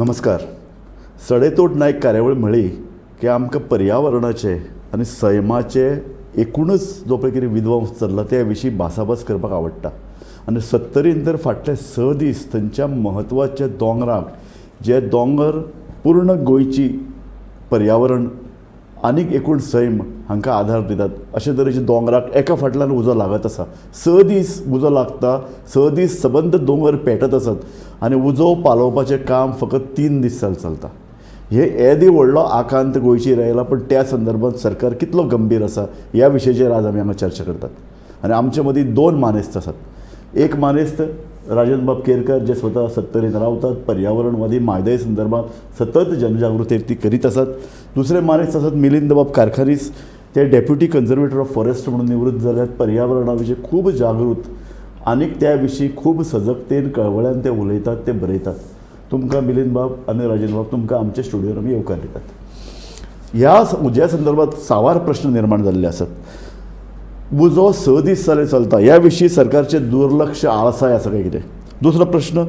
नमस्कार. सडेतोड नायक कार्यावळ म्हळी की आमकां पर्यावरणाचे आनी सैमाचे एकूणच जो पळय कितें विध्वंस चल्ला त्या विशीं भासाभास करपाक आवडटा. आनी सत्तरीन तर फाटले 6 दीस थंयच्या म्हत्वाच्या दोंगराक, जे दोंगर पूर्ण गोंयची पर्यावरण आनीक एकूण सैम हांकां आधार दितात, अशे तरेचे दोंगराक एका फाटल्यान उजो लागत आसा. 6 दीस उजो लागता, 6 दीस सबंद दोंगर पेटत आसात आनी उजो पालोवपाचें काम फकत 3 दीस चलता. हे येदी व्हडलो आकांत गोंयचेर आयला, पण त्या संदर्भात सरकार कितलो गंभीर आसा ह्या विशयाचेर आज आमी हांगा चर्चा करतात. आनी आमचे मदीं 2 मानेस्त आसात. एक मानेस्त राजन बाब केरकर, जे स्वता सत्तरीन रावतात, पर्यावरणवादी म्हादय संदर्भात सतत जनजागृती ती करीत आसात. दुसरे मानेस्त आसात मिलिंद बाब कारखानीस, ते डेप्युटी कन्जर्वेटर ऑफ फॉरेस्ट म्हणून निवृत्त जाल्यात, पर्यावरणा विशीं खूब जागृत आनीक त्या विशीं खूब सजगतेन कळवळ्यान ते उलयतात, ते बरयतात. तुमकां मिलिंद बाब आनी राजन बाब, तुमकां आमच्या स्टुडियोर आमी येवकार दितात. ह्या उज्या संदर्भात सावार प्रश्न निर्माण जाल्ले आसात. उजो 6 दीस जाले चलता, ह्या विशीं सरकारचें दुर्लक्ष, आळसाय आसा काय कितें? दुसरो प्रश्न,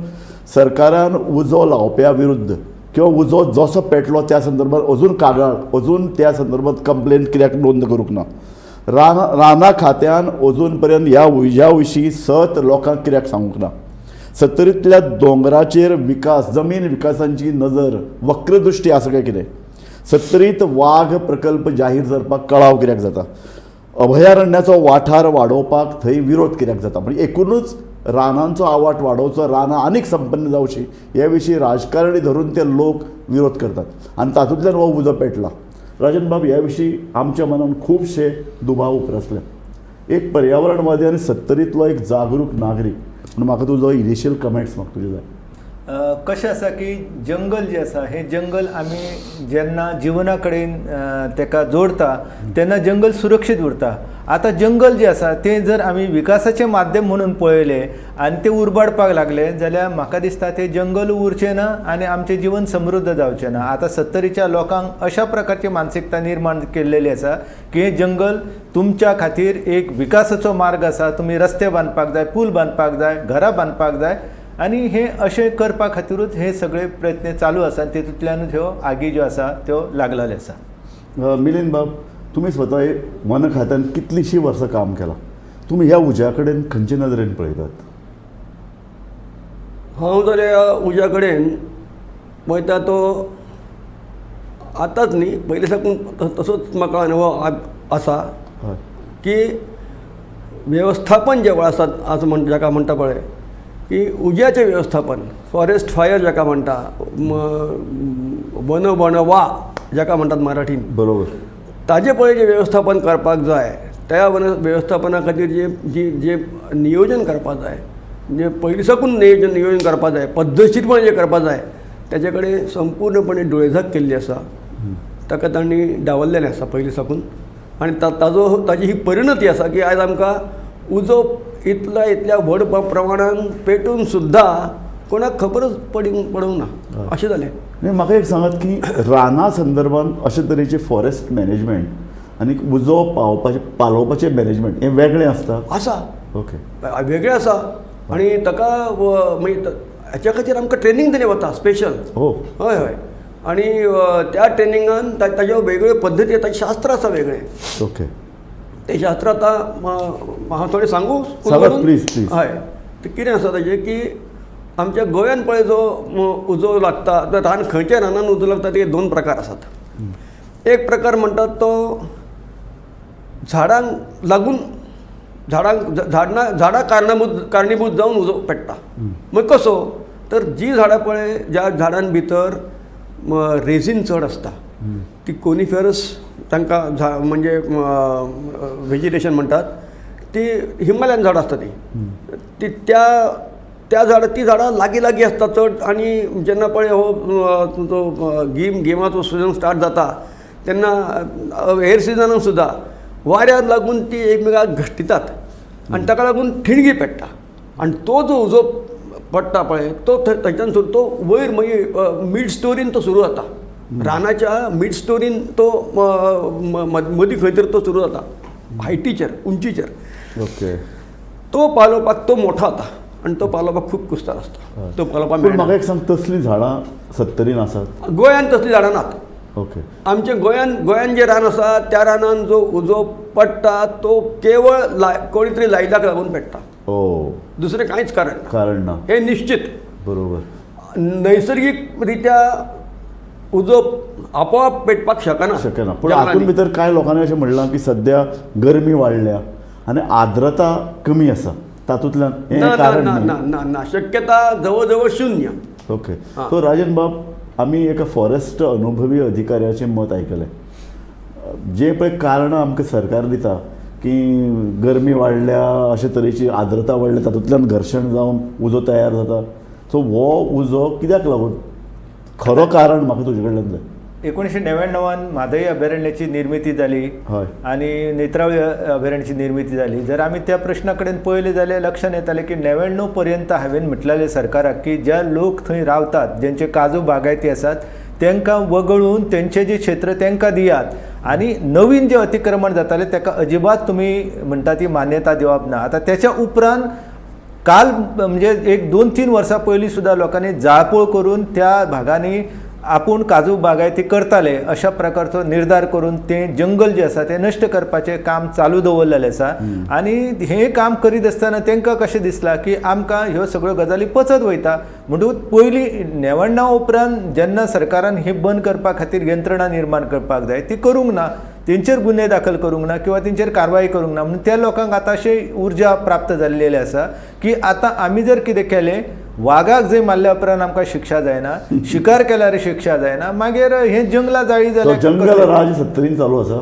सरकारान उजो लावप्या विरुद्ध किंवा उजो जसो पेटलो त्या संदर्भात अजून कागाळ, अजून त्या संदर्भात कंप्लेन कित्याक नोंद करूंक ना? राना खात्यान अजून पर्यंत ह्या उज्या विशीं सत लोकांक कित्याक सांगूंक ना? सत्तरींतल्या दोंगराचेर विकास, जमीन विकासांची नजर, वक्रदृश्टी आसा काय कितें? सत्तरींत वाघ प्रकल्प जाहीर करपाक कळाव कित्याक जाता? अभयारण्याचो वाठार वाडोवपाक थंय विरोध कित्याक जाता? म्हणजे एकूणच रानांचो आवाट वाडोवचो, रानां आनीक संपन्न जावची हे विशीं राजकारणी धरून ते लोक विरोध करतात आनी तातूंतल्यान हो उजो पेटला. राजन बाब, ह्या विशीं आमच्या मनान खुबशे दुबाव उप्रासले. एक पर्यावरणवादी आनी सत्तरींतलो एक जागरूक नागरीक म्हणून म्हाका तुजो इनिशियल कमेंट्स म्हाका तुजे जाय. कशें आसा की जंगल जें आसा, हें जंगल आमी जेन्ना जिवना कडेन तेका जोडता तेन्ना जंगल सुरक्षीत उरता. आतां जंगल जें आसा तें जर आमी विकासाचें माध्यम म्हणून पळयलें आनी तें उरबाडपाक लागलें जाल्यार म्हाका दिसता तें जंगल उरचें ना आनी आमचें जिवन समृद्ध जावचें ना. आतां सत्तरीच्या लोकांक अशा प्रकारची मानसिकता निर्माण केल्लेली आसा की हें जंगल तुमच्या खातीर एक विकासाचो मार्ग आसा, तुमी रस्ते बांदपाक जाय, पूल बांदपाक जाय, घरां बांदपाक जाय आनी हे अशें करपा खातिरूच हे सगळे प्रयत्न चालू आसा आनी तितूंतल्यानूच ह्यो आगी ज्यो आसा त्यो लागलेल्यो आसा. मिलिंद बाब, तुमी स्वता वन खात्यान कितलींशीं वर्सां काम केलां, तुमी ह्या उज्या कडेन खंयचे नदरेन पळयतात? हांव जाल्यार ह्या उज्या कडेन पळयता तो आतांच न्ही, पयलीं साकून तसोच म्हाका अनुभव आसा की वेवस्थापन जें आसा आज म्हण जाका म्हणटा पळय की उज्याचें वेवस्थापन, फॉरेस्ट फायर जाका म्हणटा, वन वणवा जाका म्हणटात मराठीन, बरोबर, ताजें पळय जें वेवस्थापन करपाक जाय, त्या वन वेवस्थापना खातीर जें जी जें नियोजन करपाक जाय, जें पयलीं साकून नियोजन करपाक जाय, पद्दतशीरपणान जें करपाक जाय, ताजे कडेन संपूर्णपणे डोळेझाक केल्ली आसा. ताका तांणी डावललेलें आसा पयलीं साकून आनी ताजो ताजी ही परिणती आसा की आयज आमकां उजो इतल्या इतल्या व्हड प्रमाणान पेटून सुद्दां कोणाक खबरच पडूंक ना अशें जालें. म्हाका एक सांगात की राना संदर्भात अशे तरेचे फॉरेस्ट मॅनेजमेंट आनी उजो पालोवपाचें मॅनेजमेंट हें वेगळें आसता? आसा, ओके, वेगळें आसा आनी ताका मागीर हाच्या खातीर आमकां ट्रेनींग दिलें वता स्पेशल. हो, हय हय, आनी त्या ट्रेनिंगान ताज्यो वेगळ्यो पद्दती, ताचें शास्त्र आसा वेगळें. ओके, तें शास्त्र आतां हांव थोडें सांगू? Please please. हय, तें कितें आसा ताजें की आमच्या गोंयान पळय जो उजो लागता, रान खंयच्या रानान उजो लागता ते 2 प्रकार आसात. एक प्रकार म्हणटात तो झाडांक लागून, झाडां कारणीभूत जावन उजो पेट्टा. मागीर कसो तर जी झाडां पळय ज्या झाडां भितर रेजीन चड आसता, ती कोनिफेरस तांकां म्हणजे व्हेजिटेशन म्हणटात, ती हिमालयन झाडां आसता ती ती त्या त्या झाडां ती झाडां लागीं लागीं आसता चड. आनी जेन्ना पळय हो तुजो गिमाचो सिजन स्टार्ट जाता तेन्ना हेर सिजनान सुद्दां वाऱ्याक लागून ती एकमेकाक घश्टितात आनी ताका लागून ठिणगी पेट्टा आनी तो जो उजो पडटा पळय तो थंयच्यान सुरू तो वयर मागीर मीड स्टोरीन तो सुरू जाता. रानाच्या मीड स्टोरीन तो मदीं खंय तरी तो सुरू जाता, हायटीचेर, उंचीचेर. ओके, तो पालोवपाक तो मोठो जाता आनी तो पालोवपाक खूब कुस्तार आसता, तो पालोवपाक पूण मेळना. म्हाका एक सांग, तसलीं झाडां सत्तरीन आसात? गोंयांत तसलीं झाडां नात. ओके. आमच्या गोंयान जें रान आसा त्या रानान जो उजो पडटा तो केवळ कोणी तरी लायिल्ल्याक लागून पेट्टा, ओ, दुसरें कांयच कारण ना. कारण ना, हें निश्चित. बरोबर. नैसर्गीक रित्या उजो आपोआप पेटपाक शकना, शकना. पूण हातूंत भितर कांय लोकांनी अशें म्हणलां की सद्या गरमी वाडल्या आनी आर्द्रता कमी आसा, तातूंतल्यान हें ना कारण ना ना ना ना, शक्यता जवळ जवळ शून्य. ओके. सो राजन बाब, आमी एका फॉरेस्ट अनुभवी अधिकाऱ्याचें मत आयकलें. जे पळय कारणां आमकां सरकार दिता की गरमी वाडल्या, अशे तरेची आर्द्रता वाडल्या, तातूंतल्यान घर्शण जावन उजो तयार जाता, सो हो उजो कित्याक लागून, खरो कारण म्हाका तुजे कडल्यान जाय. 1999 म्हादय अभयारण्याची निर्मिती जाली आनी नेत्रावळी अभयारण्याची निर्मिती जाली. जर आमी त्या प्रश्ना कडेन पळयलें जाल्यार लक्षांत येतालें की 99 पर्यंत हांवें म्हटलेलें सरकाराक की ज्या लोक थंय रावतात, जेंचे काजू बागायती आसात, तांकां वगळून तेंचें जें क्षेत्र तांकां दियात आनी नवीन जें अतिक्रमण जातालें ताका अजिबात तुमी म्हणटा ती मान्यता दिवप ना. आतां त्याच्या उपरांत काल म्हणजे एक 2-3 वर्सां पयलीं सुद्दां लोकांनी जाळपोळ करून त्या भागांनी आपूण काजू बागायती करताले अशा प्रकारचो निर्धार करून तें जंगल जें आसा तें नश्ट करपाचें काम चालू दवरलेलें आसा. आनी हें काम करीत आसतना तांकां कशें दिसलां की आमकां ह्यो सगळ्यो गजाली पचत वयता, म्हणटकूच पयलीं 99 उपरांत जेन्ना सरकारान हें बंद करपा खातीर यंत्रणा निर्माण करपाक जाय ती करूंक ना, तेंचेर गुन्हे दाखल करूंक ना किंवा तेंचेर कारवाय करूंक ना, म्हणून त्या लोकांक आतां अशें उर्जा प्राप्त जाल्लेली आसा की आतां आमी जर कितें केलें, वागाक जंय मारल्या उपरांत आमकां शिक्षा जायना, शिकार केल्यार शिक्षा जायना, मागीर हें जंगलां जाळी जाल्यार जंगल राज सत्तरीन चालू आसा.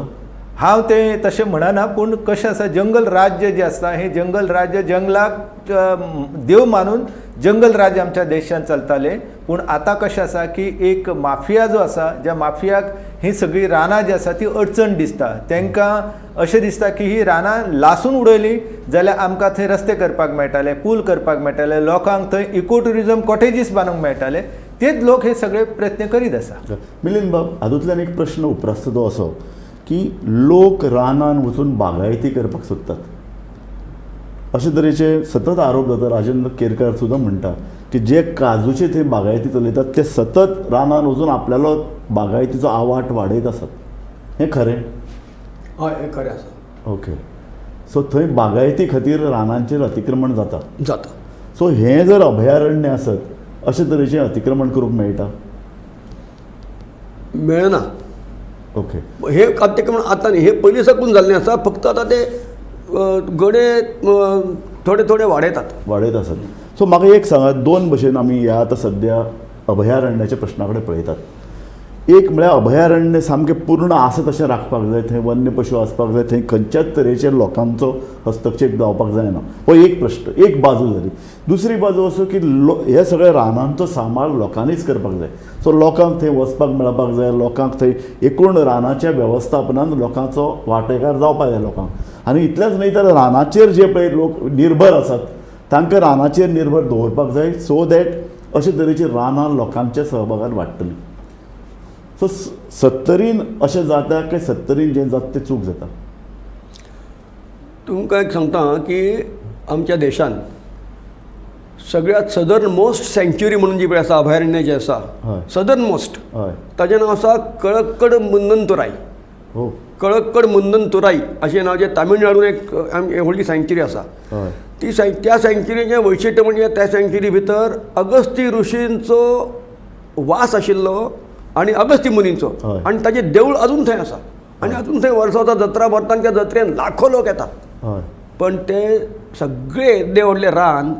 हांव तें तशें म्हणना, पूण कशें आसा, जंगल राज्य जें आसता हें जंगल राज्य जंगलाक देव मानून जंगल राज्य आमच्या देशांत चलतालें. पूण आतां कशें आसा की एक माफिया जो आसा, ज्या माफियाक ही सगळीं रानां जी आसा ती अडचण दिसता, तांकां अशें दिसता की ही रानां लासून उडयलीं जाल्यार आमकां थंय रस्ते करपाक मेळटाले, पूल करपाक मेळटाले, लोकांक थंय इको ट्युरिजम कॉटेजीस बांदूंक मेळटाले, तेच लोक हे सगळे प्रयत्न करीत आसा. मिलिंद बाब, हातूंतल्यान एक प्रश्न उप्रासता तो असो की लोक रानान वचून बागायती करपाक सोदतात अशे तरेचे सतत आरोप जाता. राजेंद्र केरकार सुद्दां म्हणटा की जे काजूचे थंय बागायती चलयतात ते सतत रानान वचून आपल्यालो बागायतीचो आवाट वाडयत आसात, हें खरें? हय, हें खरें आसा. ओके. सो थंय बागायती खातीर रानांचेर अतिक्रमण जाता जाता. सो हें जर अभयारण्य आसत अशे तरेचें अतिक्रमण करूंक मेळटा? मेळना. ओके. हे अतिक्रमण आतां न्ही, हे पयलीं साकून जाल्लें आसा, फक्त आतां ते गडे थोडे थोडे वाडयतात वाडयत आसात. सो म्हाका एक सांगात, दोन भशेन आमी ह्या आतां सद्या अभयारण्याच्या प्रश्ना कडेन पळयतात. एक म्हळ्यार अभयारण्य सामकें पूर्ण आसा तशें राखपाक जाय, थंय वन्य पशु आसपाक जाय, थंय खंयच्याच तरेचे लोकांचो हस्तक्षेप जावपाक जायना, हो एक प्रश्न, एक बाजू जाली. दुसरी बाजू असो की हे सगळे रानांचो सांबाळ लोकांनीच करपाक जाय. सो लोकांक थंय वचपाक मेळपाक जाय, लोकांक थंय एकूण रानाच्या वेवस्थापनान लोकांचो वांटेकार जावपाक जाय लोकांक. आनी इतलेंच न्हय तर रानाचेर जे पळय लोक निर्भर आसात तांकां रानाचेर निर्भर दवरपाक जाय, सो that अशे तरेची रानां लोकांच्या सहभागान वाडटली. सो सत्तरीन अशें जाता काय सत्तरीन जें जाता तें चूक जाता? तुमकां एक सांगता की आमच्या देशान सगळ्यांत सदर्न मोस्ट सँक्च्युरी म्हणून जी पळय आसा अभयारण्य जें आसा सदर्न मोस्ट, ताजें नांव आसा कळक्कड मुंदनतुराय. हो, कळक्कड मुंदनतुराई अशें नांव जें तामिळनाडून एक व्हडली सँक्च्युरी आसा. ती त्या सँक्च्युरीचें वैशिश्ट्य म्हणजे त्या सँक्च्युरी भितर अगस्ती ऋषींचो वास आशिल्लो आनी अगस्ती मुनींचो, आनी ताजें देवूळ अजून थंय आसा आनी अजून थंय वर्सा वर्सा जत्रा भरता आनी त्या जत्रेन लाखो लोक येतात. पण ते सगळे येद्दें व्हडलें रान,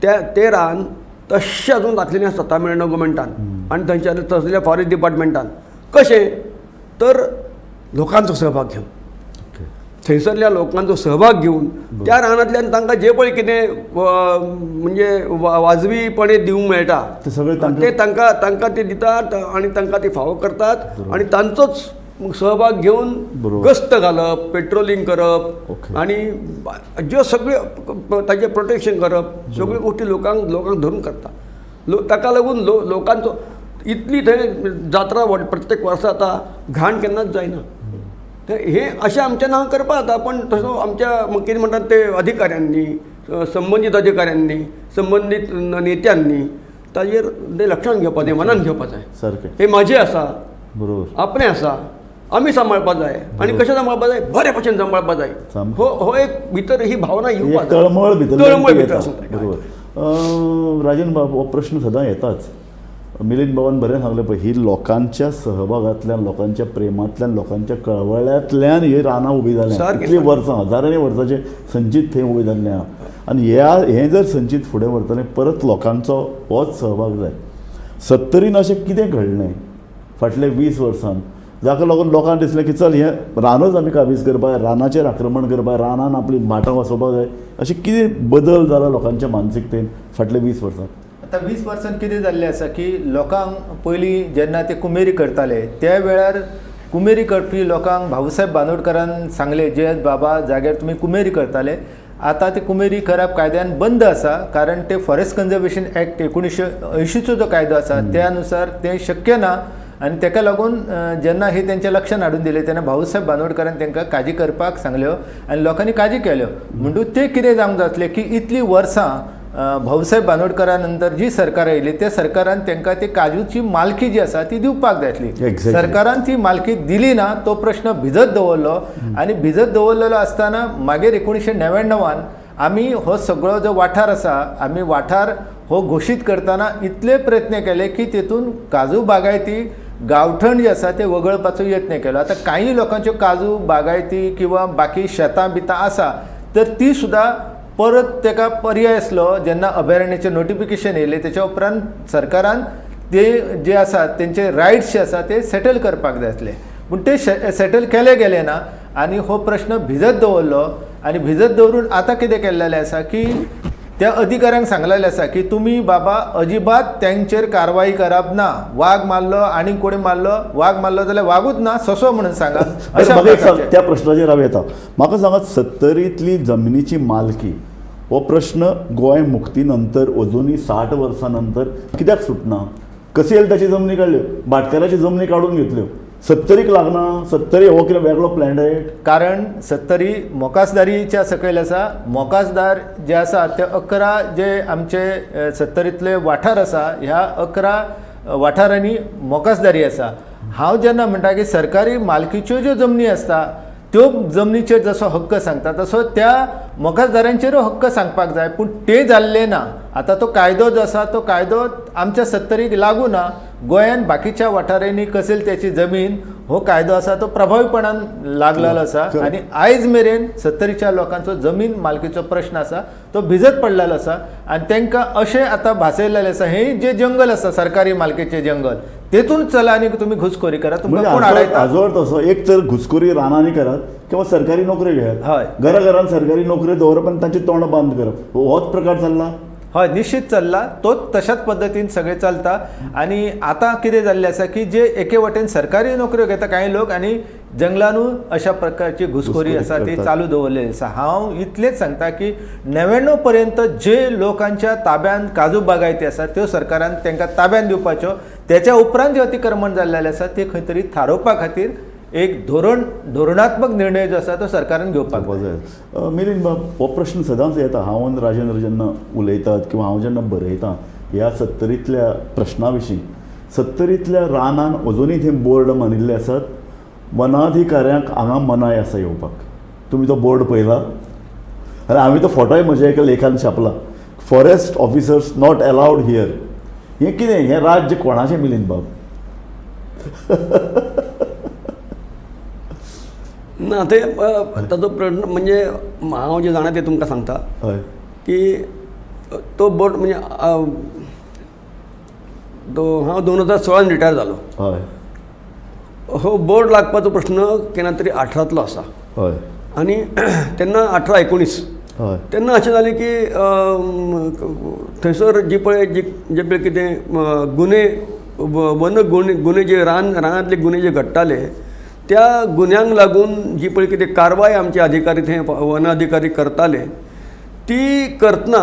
तें रान तश्शें अजून राखलेलें आसता तामिळनाडू गव्हर्मेंटान आनी थंयच्या तसल्या फॉरेस्ट डिपार्टमेंटान. कशें तर लोकांचो सहभाग घेवन, थंयसरल्या लोकांचो सहभाग घेवन त्या रानांतल्यान तांकां जें पळय कितें म्हणजे वाजवीपणे दिवंक मेळटा ते सगळें ते तांकां तांकां ते दितात आनी तांकां ते फावो करतात आनी तांचोच सहभाग घेवन गस्त घालप, पेट्रोलिंग करप आनी ज्यो सगळ्यो ताजें प्रोटेक्शन करप, सगळ्यो गोश्टी लोकांक लोकांक धरून करता. ताका लागून लोकांचो इतली थंय जात्रा प्रत्येक वर्सा आतां घाण केन्नाच जायना. हे अशें आमच्या नांव करपाक जाता, पण तसो आमच्या कितें म्हणटात ते अधिकाऱ्यांनी संबंदीत अधिकाऱ्यांनी, संबंदीत नेत्यांनी ताजेर ते लक्षांत घेवपा जाय, मनान घेवपा जाय. सारकें. हे म्हाजें आसा, बरोबर, आपणें आसा, आमी सांबाळपा जाय. आनी कशें सांबाळपा जाय? बरे भशेन सांबाळपा जाय. हो हो एक भितर ही भावना येवपा जाय, तळमळ भितर, तळमळ भितर आसूंक जाय. बरोबर. राजन बाब, हो प्रश्न सदां येताच. मिलिंद बाबान बरें सांगलें पळय, ही लोकांच्या सहभागांतल्यान, लोकांच्या प्रेमांतल्यान, लोकांच्या कळवळ्यांतल्यान ही रानां उबी जाल्या. इतलीं वर्सां, हजारांनी वर्सांचे संचीत थंय उबी जाल्लें आहा. आनी हें जर संचीत फुडें व्हरतलें, परत लोकांचो होच सहभाग जाय. सत्तरीन अशें कितें घडलें फाटल्या 20 वर्सांत जाका लागून लोकांक दिसलें की चल हें रानच आमी काबीज करपाक, रानाचेर आक्रमण करपाक, रानान आपली भाटां वसोवपाक जाय, अशें कितें बदल जाला लोकांच्या मानसिकतेन फाटल्या 20 वर्सांत? आतां 20 वर्सांत कितें जाल्लें आसा की लोकांक पयलीं जेन्ना ते कुमेरी करताले त्या वेळार कुमेरी करपी लोकांक भाऊसाहेब बांदोडकरान सांगलें, जे बाबा जाग्यार तुमी कुमेरी करताले आतां ते कुमेरी करप कायद्यान बंद आसा, कारण ते फॉरेस्ट कन्जर्वेशन एक्ट 1980चो जो कायदो आसा त्या नुसार तें शक्य ना. आनी ताका लागून जेन्ना हे तेंच्या लक्षान हाडून दिलें तेन्ना भाऊसाहेब बांदोडकरान तांकां काजी करपाक सांगल्यो आनी लोकांनी काजी केल्यो. म्हणटूच तें कितें जावंक जातलें की इतलीं वर्सां भाऊसाहेब बांदोडकरा नंतर जी सरकार आयली त्या सरकारान तांकां ती काजूची मालकी जी आसा ती दिवपाक जाय आसली. सरकारान ती मालकी दिली ना, तो प्रश्न भिजत दवरलो. आनी भिजत दवरलेलो आसतना मागीर 1999 आमी हो सगळो जो वाठार आसा, आमी वाठार हो घोशीत करतना इतले प्रयत्न केले की तेतून काजू बागायती गांवठण जे आसा ते वगळपाचो यत्न केलो. आतां कांय लोकांच्यो काजू बागायती किंवा बाकी शेतां बितां आसा तर ती सुद्दां परत ताका पर्याय आसलो. जेन्ना अभयारण्याचें नोटिफिकेशन येयलें तेच्या उपरांत सरकारान ते जे आसा तेंचे रायट्स जे आसा ते सेटल करपाक जाय आसले, पूण ते सेटल केले गेले ना आनी हो प्रश्न भिजत दवरलो. आनी भिजत दवरून आतां कितें केल्लें आसा की त्या अधिकाऱ्यांक सांगलेलें आसा की तुमी बाबा अजिबात तेंचेर कारवाई करप ना, वाग मारलो आनी कोणी मारलो, वाग मारलो जाल्यार वागूच ना, ससो म्हणून सांगा. अशें त्या प्रश्नाचेर हांव येता. म्हाका सांगात, सत्तरींतली जमनीची मालकी हो प्रश्न गोंय मुक्ती नंतर अजुनूय 60 वर्सां नंतर कित्याक सुटना? कसेल ताची जमनी काडल्यो, भाटकाराची जमनी काडून घेतल्यो, सत्तरीक लागना? सत्तरी हो कितें वेगळो प्लॅनेट? कारण सत्तरी मोकासदारीच्या सकयल आसा. मोकासदार जे आसा ते 11 जे आमचे सत्तरींतले वाठार आसा ह्या 11 वाठारांनी मोकासदारी आसा. हांव जेन्ना म्हणटा की सरकारी मालकीच्यो ज्यो जमनी आसता त्यो जमनीचेर जसो हक्क सांगता तसो त्या मोकासदारांचेरूय हक्क सांगपाक जाय, पूण ते जाल्ले ना. आतां तो कायदो जो आसा तो कायदो आमच्या सत्तरीक लागू ना. गोंयान बाकीच्या वाठारांनी कसेल त्याची जमीन हो कायदो आसा तो प्रभावीपणान लागलेलो आसा. आनी आयज मेरेन सत्तरीच्या लोकांचो जमीन मालकीचो प्रश्न आसा तो भिजत पडलेलो आसा. आनी तांकां अशें आतां भासयलेलें आसा, हें जें जंगल आसा सरकारी मालकीचें जंगल तेतून चला आनी तुमी घुसखोरी करा, तुमकां कोण आडायता? हाजो अर्थ असो, एक तर घुसखोरी रानांनी करात किंवा सरकारी नोकरी घेयात, हय, घरा घरान सरकारी नोकरी दवरप आनी तांची तोंड बंद करप, होच प्रकार चल्ला. हय, निश्चित चल्ला तोच, तशाच पद्दतीन सगळें चलता. आनी आतां कितें जाल्लें आसा की जे एके वटेन सरकारी नोकऱ्यो घेता कांय लोक आनी जंगलानूय अशा प्रकारची घुसखोरी आसा ती चालू दवरलेली आसा. हांव इतलेंच सांगता की 99 पर्यंत जे लोकांच्या ताब्यान काजू बागायती आसा त्यो सरकारान तांकां ताब्यान दिवपाच्यो, तेच्या उपरांत जें अतिक्रमण जाल्लें आसा तें खंय तरी थारोवपा खातीर एक धोरणात्मक निर्णय जो आसा तो सरकारान घेवपाक जाय. मिलिंद बाब, हो प्रश्न सदांच येता. हांव आनी राजेंद्र जेन्ना उलयतात किंवा हांव जेन्ना बरयतां ह्या सत्तरींतल्या प्रश्ना विशीं, सत्तरींतल्या रानान अजुनूय थंय बोर्ड मानिल्ले आसात, वनाधिकाऱ्यांक हांगा मनाय आसा येवपाक. तुमी तो बोर्ड पळयला? आनी हांवें तो फोटोय म्हज्या एका लेखान छापला, forest officers not allowed here. हें कितें? हें राज्य कोणाचें मिलिंद बाब? ना, ते ताचो प्रश्न म्हणजे हांव जें जाणा तें तुमकां सांगता की तो बोर्ड म्हणजे तो हांव 2016 रिटायर जालो. हय, हो बोर्ड लागपाचो प्रश्न केन्ना तरी 18तलो आसा. हय, आनी तेन्ना 18, 19 हय, तेन्ना अशें जालें की थंयसर जी पळय जी जे पळय कितें गुन्हे वन गुन्हे जे रानांतले गुन्हे जे घडटाले त्या गुन्यांक लागून जी पळय कितें कारवाय आमचे अधिकारी थंय वन अधिकारी करताले ती करतना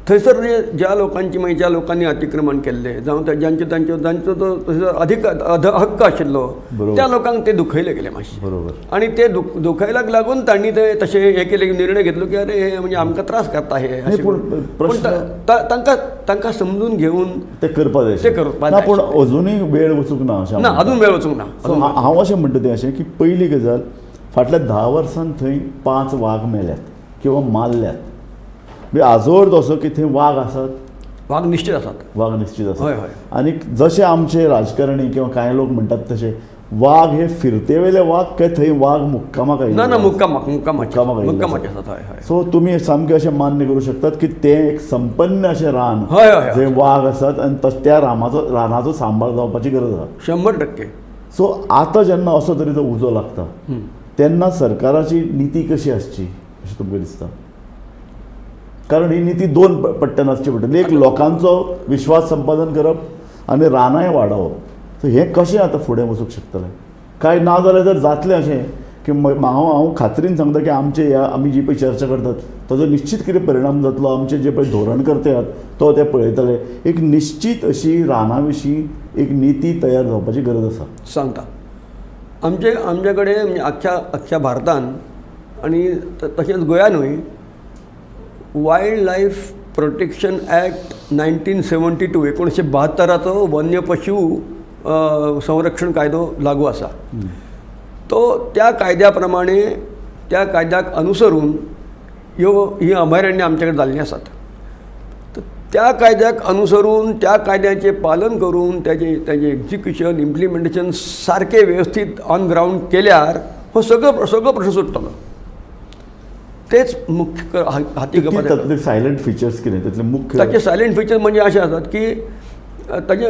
थंयसर ज्या लोकांची मागीर ज्या लोकांनी अतिक्रमण केल्लें जावं जांचे तांच्यो जांचो तो थंयसर अधिक हक्क आशिल्लो त्या लोकांक ते दुखयले गेले मातशे. बरोबर. आनी ते दुखयल्याक लागून तांणी ते तशें हें केलें, निर्णय घेतलो की अरे हे म्हणजे आमकां त्रास करता हे. पूण पूण तांकां तांकां समजून घेवन ते करपाक जाय, ते करपाक ना. पूण अजुनूय वेळ वचूंक ना अशें ना, अजून वेळ वचूंक ना. हांव अशें म्हणटा तें अशें की पयली गजाल, फाटल्या 10 वर्सांत थंय 5 वाग मेल्यात किंवा मारल्यात. म्हणजे आजोर असो की थंय वाग आसात, वाग निश्चित आसात, वाग निश्चित आसात. हय हय. आनी जशे आमचे राजकारणी किंवा कांय लोक म्हणटात तशे वाग हे फिरते वेले वाग काय थंय वाग मुक्कामाक आयिल्ले? ना ना, मुक्कामाक मुक्कामाक मुक्कामाचे आसात. हय हय. सो तुमी सामकें अशें मान्य करूं शकतात की तें एक संपन्न अशें रान, हय हय, जंय वाग आसात आनी त्या रानाचो सांबाळ जावपाची गरज आसा. 100%. सो आतां जेन्ना असो तरेचो उजो लागता तेन्ना सरकाराची निती कशी आसची अशें तुमकां दिसता? कारण ही निती 2 पट्ट्यान आसची पडटली, एक लोकांचो विश्वास संपादन करप आनी रानांय वाडोवप. सो हें कशें आतां फुडें वचूंक शकतलें काय ना जाल्यार जर जातलें अशें की हांव खात्रीन सांगता की आमचे ह्या आमी जी पळय चर्चा करतात ताजो निश्चित कितें परिणाम जातलो. आमचे जे पळय धोरण करते आहात तो ते पळयतले. एक निश्चित अशी रानां विशीं एक निती तयार जावपाची गरज आसा. सांगता आमचे आमचे कडेन म्हणजे आख्ख्या आख्ख्या भारतान आनी तशेंच गोंयानूय wild life protection act 1972 1972 वन्य पशु संरक्षण कायदो लागू आसा. तो त्या कायद्या प्रमाणे त्या कायद्याक अनुसरून ह्यो ही अभयारण्य आमचे कडेन जाल्लीं आसात. तर त्या कायद्याक अनुसरून त्या कायद्याचें पालन करून ताजें ताजें एक्जिक्युशन इम्प्लिमेंटेशन सारकें वेवस्थीत ऑन ग्रावंड केल्यार हो सगळो सगळो प्रश्न सुट्टलो. तेच मुख्य हाती तातूंतले सायलंट फिचर्स कितें तातूंतले मुख्य ताचे सायलंट फिचर्स म्हणजे अशें आसात की ताजें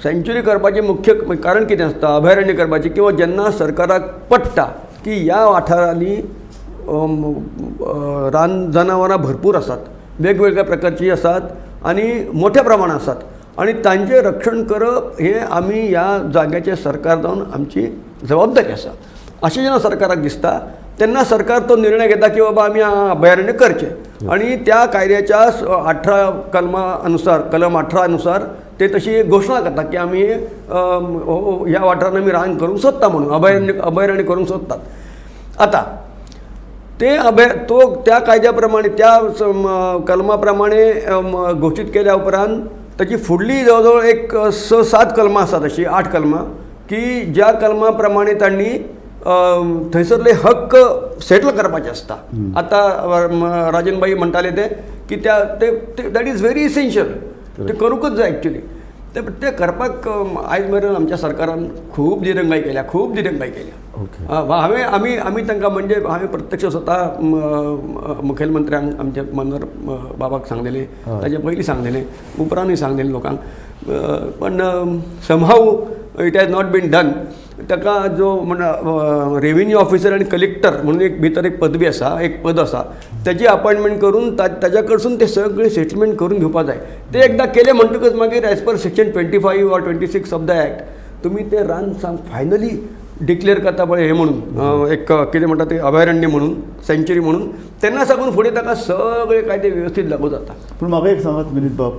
सँच्युरी करपाचें मुख्य कारण कितें आसता, अभयारण्य करपाचें किंवा जेन्ना सरकाराक पडटा की ह्या वाठारांनी रान जनावरां भरपूर आसात, वेगवेगळ्या प्रकारचीं आसात आनी मोठ्या प्रमाणांत आसात आनी तांचें रक्षण करप हें आमी ह्या जाग्याचें सरकार जावन आमची जबाबदारी आसा अशें जेन्ना सरकाराक दिसता तेन्ना सरकार तो निर्णय घेता की बाबा आमी अभयारण्य करचें. आनी त्या कायद्याच्या 18 कलमा अनुसार, कलम 18 अनुसार ते तशी घोशणा करता की आमी ह्या वाठारांत आमी रान करूंक सोदता म्हणून, अभयारण्य अभयारण्य करूंक सोदतात. आतां ते तो त्या कायद्या प्रमाणे त्या कलमा प्रमाणे घोशीत केल्या उपरांत ताची फुडली जवळ जवळ एक 6-7 कलमां आसात, अशी 8 कलमां की ज्या कलमा प्रमाणे तांणी थंयसरले हक्क सेटल करपाचे आसता. आतां राजनबाई म्हणटाले ते की त्या ते that is very essential, ते करूंकच जाय एक्चुली. ते ते करपाक आयज मेरेन आमच्या सरकारान खूब दिरंगाई केल्या, खूब दिरंगाई केल्या. हांवें आमी आमी तांकां म्हणजे हांवें प्रत्यक्ष स्वता मुखेलमंत्र्यांक आमच्या मनोहर बाबाक सांगलेलें, ताजे पयलीं सांगलेलें, उपरांतूय सांगलेलें लोकांक, पण somehow it has not been done. ताका जो म्हण रेवेन्यू ऑफिसर आनी कलेक्टर म्हणून एक भितर एक पदवी आसा, एक पद आसा, ताजी अपॉयंटमेंट करून ताज्या कडसून ते सगळें सेटलमेंट करून घेवपा जाय. ते एकदां केलें म्हणटकच मागीर as per section 25 or 26 of the act तुमी तें रान फायनली डिक्लेअर करता पळय हें म्हणून एक कितें म्हणटा तें अभयारण्य म्हणून, सँच्युरी म्हणून, तेन्ना साकून फुडें ताका सगळे कायदे वेवस्थीत लागू जाता. पूण म्हाका एक सांगात विनीत बाब,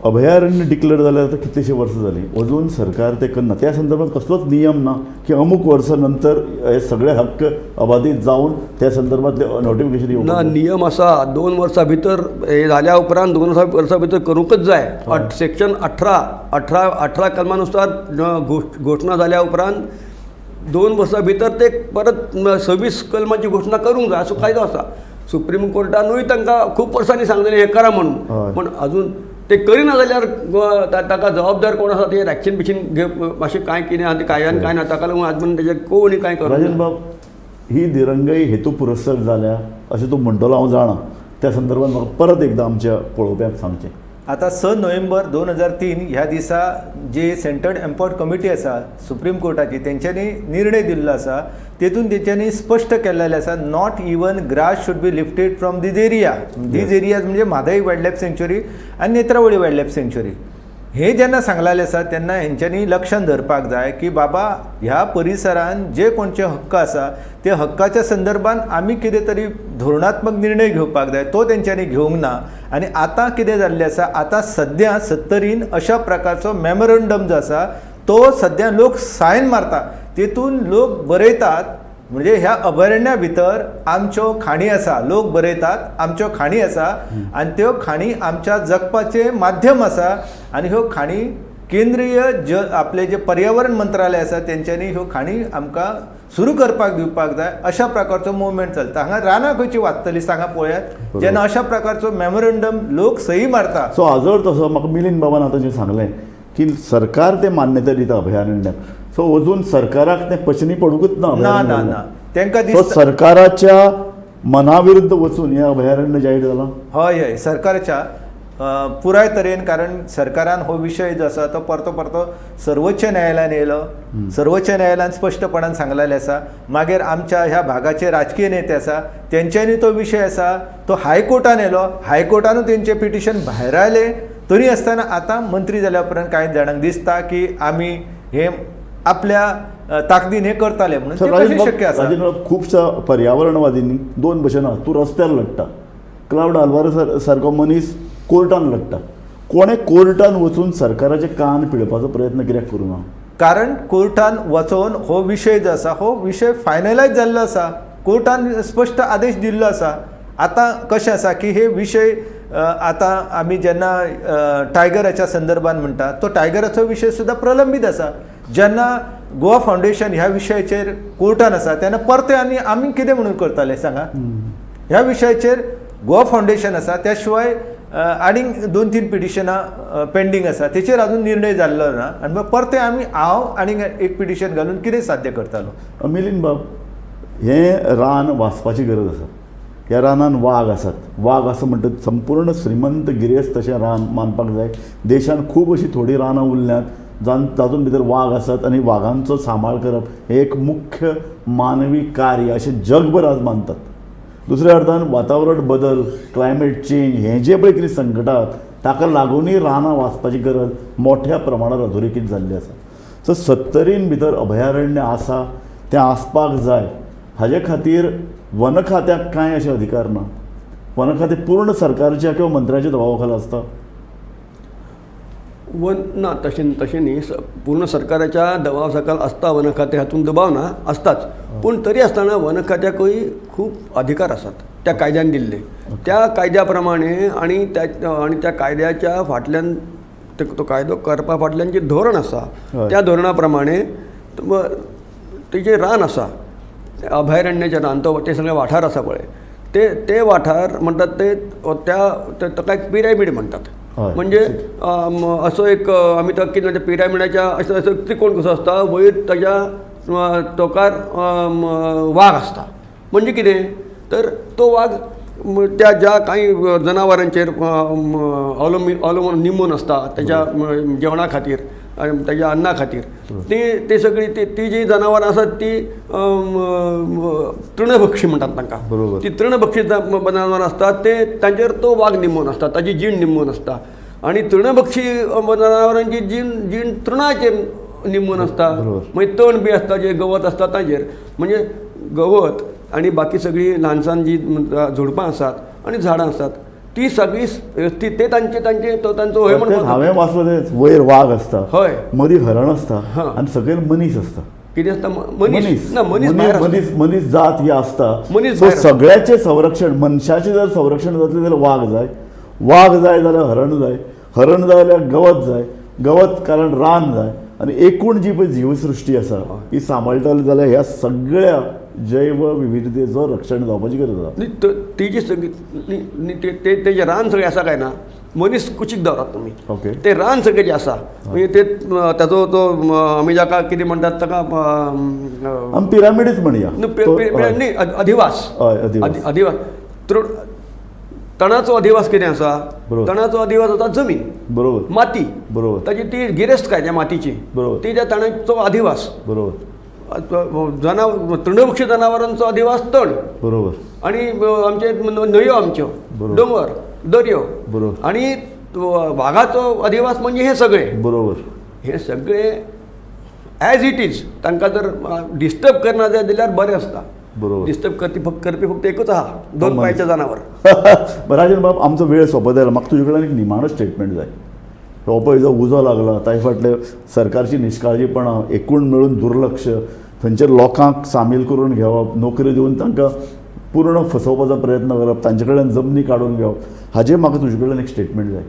अभयारण्य डिक्लेअर जाल्यार आतां कितलेशे वर्सां जालीं, अजून सरकार तें करना. त्या संदर्भात कसलोच नियम ना की अमूक वर्सां नंतर हे सगळे हक्क अबाधीत जावन त्या संदर्भातले नोटिफिकेशन येवंक ना. नियम आसा, 2 वर्सां भितर हे जाल्या उपरांत 2 वर्सां भितर करूंकच जाय. सेक्शन 18 कलमानुसार घोशणा जाल्या उपरांत 2 वर्सां भितर ते परत 26 कलमाची घोशणा करूंक जाय असो कायदो आसा. सुप्रीम कोर्टानूय तांकां खूब वर्सांनी सांगलेलें हें करा म्हणून, पूण अजून ते करिना जाल्यार ताका जबाबदार कोण आसा ते एक्शन बिशन घेव अशें कांय कितें आहा ते कायद्यान कांय ना. ताका लागून आज मेरेन तेजेर कोण कांय करूंक ना. राजन बाब, ही दिरंगाई हेतू पुरस्सर जाल्या अशें तूं म्हणटलो हांव जाणा, त्या संदर्भात म्हाका परत एकदां आमच्या पळोवप्यांक सांगचें. आतां 6 नोव्हेंबर 2003 ह्या दिसा जी सेंट्रल एम्पॉवर्ड कमिटी आसा सुप्रीम कोर्टाची, तेंच्यांनी निर्णय दिल्लो आसा. तेतून तेंच्यांनी स्पश्ट केल्लें आसा, not even grass should be lifted from these area. These areas म्हणजे म्हादय वायल्ड लायफ सँच्युरी आनी नेत्रावळी वायल्ड लायफ सँच्युरी. हें जेन्ना सांगलेलें आसा तेन्ना हेंच्यांनी लक्षान धरपाक जाय की बाबा ह्या परिसरान जे कोणचे हक्क आसा ते हक्काच्या संदर्भान आमी कितें तरी धोरणात्मक निर्णय घेवपाक जाय, तो तेंच्यांनी घेवंक ना. आनी आतां कितें जाल्लें आसा, आतां सद्या सत्तरीन अशा प्रकारचो मेमोरंडम जो आसा तो सद्या लोक सायन मारता, तेतून लोक बरयतात म्हणजे ह्या अभयारण्या भितर आमच्यो खाणी आसा, लोक बरयतात आमच्यो खाणी आसा आनी त्यो खाणी आमच्या जगपाचें माध्यम आसा आनी ह्यो खाणी केंद्रीय आपले जे पर्यावरण मंत्रालय आसा तेंच्यांनी ह्यो खाणी आमकां सुरू करपाक दिवपाक जाय, अशा प्रकारचो मुवमेंट चलता. हांगा रानां खंयची वाचतली सांगा पळयात, जेन्ना अशा प्रकारचो मेमोरंडम लोक सही मारता. सो हाजो अर्थ असो, म्हाका मिलिंद बाबान आतां जें सांगलें की सरकार ते मान्यताय दिता अभयारण्याक, सो अजून सरकाराक तें पचनी पडूंकच ना. ना ना ना, तांकां सो सरकाराच्या मनाविरुद्ध वचून हें अभयारण्य जाहीर जालां. हय हय, सरकाराच्या पुराय तरेन, कारण सरकारान हो विशय जो आसा तो परतो परतो सर्वोच्च न्यायालयान येयलो, सर्वोच्च न्यायालयान स्पश्टपणान सांगलेलें आसा. मागीर आमच्या ह्या भागाचे राजकीय नेते आसा तेंच्यांनी तो विशय आसा तो हायकोर्टान येयलो, हायकोर्टानूय तेंचें पिटिशन भायर आयलें. तरी आसतना आतां मंत्री जाल्या उपरांत कांय जाणांक दिसता की आमी हे आपल्या ताकदीन हें करताले म्हणून तें कशें शक्य आसा? राजेंद्र, खुबश्या पर्यावरणवादींनी दोन भशेन आहा, तूं रस्त्यार लडटा, क्लावड आल्वारस सारको मनीस कोर्टान लडटा, कोणें कोर्टान वचून सरकाराचे कान पिळपाचो प्रयत्न कित्याक करूं ना? कारण कोर्टान वचून हो विशय जो आसा हो विशय फायनलायज जाल्लो आसा, कोर्टान स्पश्ट आदेश दिल्लो आसा. आतां कशें आसा की हे विशय आतां आमी जेन्ना टायगराच्या संदर्भान म्हणटा तो टायगराचो विशय सुद्दां प्रलंबीत आसा. जेन्ना गोवा फावंडेशन ह्या विशयाचेर कोर्टान आसा तेन्ना परते आनी आमी कितें म्हणून करताले सांगा? ह्या विशयाचेर गोवा फावंडेशन आसा, त्या शिवाय आनीक 2-3 पिटिशनां पेंडींग आसा, तेचेर अजून निर्णय जाल्लो ना आनी मागीर परते आमी हांव आनीक एक पिटिशन घालून कितें साध्य करतालो? मिलिंद बाब, हें रान वाचपाची गरज आसा. ह्या रानान वाग आसात, वाग आसा म्हणटच संपूर्ण श्रीमंत गिरेस्त अशें रान मानपाक जाय. देशान खूब अशीं थोडीं रानां उरल्यांत तातूंत भितर वाग आसात आनी वागांचो सांबाळ करप हें एक मुख्य मानवी कार्य अशें जगभर आज मानतात. दुसऱ्या अर्थान वातावरण बदल, क्लायमेट चेंज हें जें पळय कितें संकटां ताका लागूनय रानां वाचपाची गरज मोठ्या प्रमाणार अधोरेखीत जाल्ली आसा. सो सत्तरीन भितर अभयारण्य आसा तें आसपाक जाय. हाजे खातीर वन खात्याक कांय अशे अधिकार ना, वन खातें पूर्ण सरकारच्या किंवा मंत्र्याच्या दबावा खाला आसता. वन ना, तशें तशें न्ही, पूर्ण सरकाराच्या दबाव सकल आसता वन खातें, हातूंत दबाव ना, आसताच. पूण तरी आसतना वन खात्याकूय खूब अधिकार आसात त्या कायद्यान दिल्ले, त्या कायद्या प्रमाणे आनी त्या कायद्याच्या फाटल्यान तो कायदो करपा फाटल्यान जें धोरण आसा त्या धोरणा प्रमाणे तेजें रान आसा, अभयारण्याचें रान, तो ते सगळे वाठार आसा पळय ते ते वाठार म्हणटात ते त्या ताका एक पिरामीड म्हणटात. म्हणजे असो एक आमी तो कितें म्हणटा पिरामिडाच्या असो असो त्रिकोण कसो आसता, वयर ताज्या तोकार वाग आसता. म्हणजे कितें तर तो वाग त्या ज्या कांय जनावरांचेर अवलंबून निंबून आसता ताच्या जेवणा खातीर, ताच्या अन्ना खातीर, ती ती सगळी ती जी जनावरां आसात ती तृणभक्षी म्हणटात तांकां. ती तृणभक्षी जनावरां आसतात ते तांचेर तो वाग निंबून आसता, ताजी जीण निंबून आसता. आनी तृणभक्षी जनावरांची जीण जीण तृणाचेर निंबून आसता. मागीर तण बी आसता, जे गवत आसता ताजेर, म्हणजे गवत आनी बाकी सगळीं ल्हानसान जी झुडपां आसात आनी झाडां आसात ती सगळी ती ते तांचे तांचे तो तांचो हय म्हणून हांवें वाचलो तेच वयर वाग आसता, हय, मदीं हरण आसता आनी सकयल मनीस आसता. कितें आसता? मनीस ना, मनीस मनीस मनीस जात ही आसता. सो सगळ्याचें संरक्षण, मनशाचें जर संरक्षण जातलें जाल्यार वाग जाय, वाग जाय जाल्यार हरण जाय, हरण जाय जाल्यार गवत जाय, गवत कारण रान जाय. आनी एकूण जी पळय जीवसृश्टी आसा ही सांबाळटली जाल्यार ह्या सगळ्या जैव विविधतेचो रक्षण जावपाची गरज आसा. न्ही ती जी सगळी न्ही ते रान सगळें आसा काय ना, मनीस कुशीक दवरात तुमी, ओके, ते रान सगळें जें आसा म्हणजे ते ताजो तो आमी जाका कितें म्हणटात ताका आमी पिरामिडच म्हणया न्ही, अधिवास, अधिवास, तणाचो अधिवास कितें आसा? तणाचो अधिवास आसा जमीन, बरोबर, माती, बरोबर, ताजी ती गिरेस्तकाय त्या मातीची, बरोबर, ती त्या तणाचो अधिवास, बरोबर, जनावर तृणभक्षी जनावरांचो अधिवास तण, बरोबर, आनी आमचे न्हंयो, आमच्यो दोंगर, दर्यो, बरोबर, आनी वागाचो अधिवास म्हणजे हे सगळे. बरोबर. हे सगळे ॲज it is तांकां जर डिस्टर्ब करना जाय जाल्यार बरें आसता. बरोबर. डिस्टर्ब करपी फक्त एकूच आहा, दोन पांयचे जनावर. बरं राजन बाब, आमचो वेळ सोंपत आयला. म्हाका तुजे कडल्यान एक निमाणो स्टेटमेंट जाय. हो पळय जो उजो लागला ताजे फाटले सरकारची निश्काळजीपणां, एकूण मेळून दुर्लक्ष, थंयचे लोकांक सामील करून घेवप, नोकरी दिवन तांकां पूर्ण फसोवपाचो प्रयत्न करप, तांचे कडल्यान जमनी काडून घेवप, हाजेर म्हाका तुजे कडल्यान एक स्टेटमेंट जाय.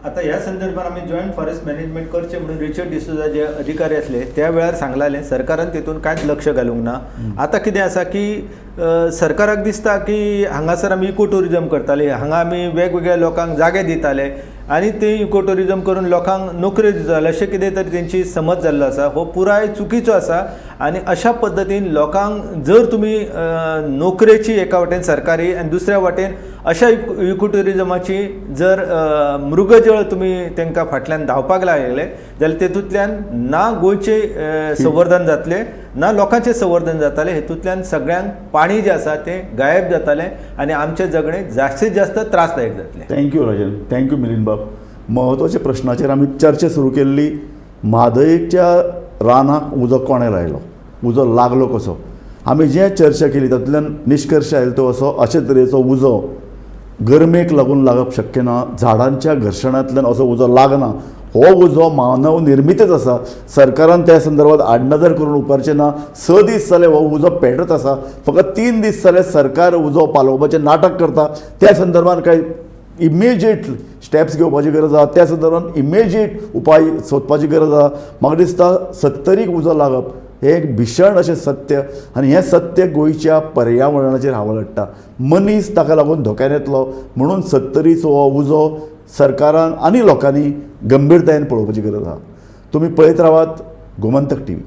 आतां ह्या संदर्भात आमी जॉयंट फॉरेस्ट मॅनेजमेंट करचें म्हणून रिचर्ड डिसोजा जे अधिकारी आसले त्या वेळार सांगलालें, सरकारान तेतून कांयच लक्ष घालूंक ना. आतां कितें आसा की सरकाराक दिसता की हांगासर आमी इको ट्युरिजम करताले, हांगा आमी वेगवेगळ्या लोकांक जागे दिताले आनी ते इको ट्युरिजम करून लोकांक नोकऱ्यो दिताले, अशें कितें तरी तेंची समज जाल्लो आसा. हो पुराय चुकीचो आसा आनी अशा पद्दतीन लोकांक जर तुमी नोकरेची एका वाटेन सरकारी आनी दुसऱ्या वाटेन अशा इको ट्युरिजमाची जर मृगजळ तुमी तांकां फाटल्यान धांवपाक लागले जाल्यार तेतूंतल्यान ना गोंयचें संवर्धन जातलें ना लोकांचें संवर्धन जातालें. हेतूंतल्यान सगळ्यांक पाणी जें आसा तें गायब जातालें आनी आमचें जगणें जास्तीत जास्त त्रासदायक जातलें. Thank you Rajan, thank you Milind बाब. म्हत्वाच्या प्रश्नाचेर आमी चर्चा सुरू केल्ली. म्हादयच्या रानाक उजो कोणें लायलो, उजो लागलो कसो, आमी जे चर्चा केली तातूंतल्यान निश्कर्श आयलो तो असो, अशे तरेचो उजो गरमेक लागून लागप शक्य ना, झाडांच्या घर्शणांतल्यान असो उजो लागना, हो उजो मानव निर्मितच आसा. सरकारान त्या संदर्भात आडनदर करून उपारचें ना. 6 दीस जाले हो उजो पेटत आसा, फकत 3 दीस जाले सरकार उजो पालोवपाचें नाटक करता. त्या संदर्भात कांय इमिजिएट स्टेप्स घेवपाची गरज आसा, त्या संदर्भात इमिजिएट उपाय सोदपाची गरज आसा. म्हाका दिसता 70 उजो लागप हें एक भीशण अशें सत्य आनी हें सत्य गोंयच्या पर्यावरणाचेर हावळटा. मनीस ताका लागून धोक्यान येतलो म्हणून 70चो हो उजो सरकारान आनी लोकांनी गंभीरतायेन पळोवपाची गरज आसा. तुमी पळयत रावात गोमंतक टीव्ही.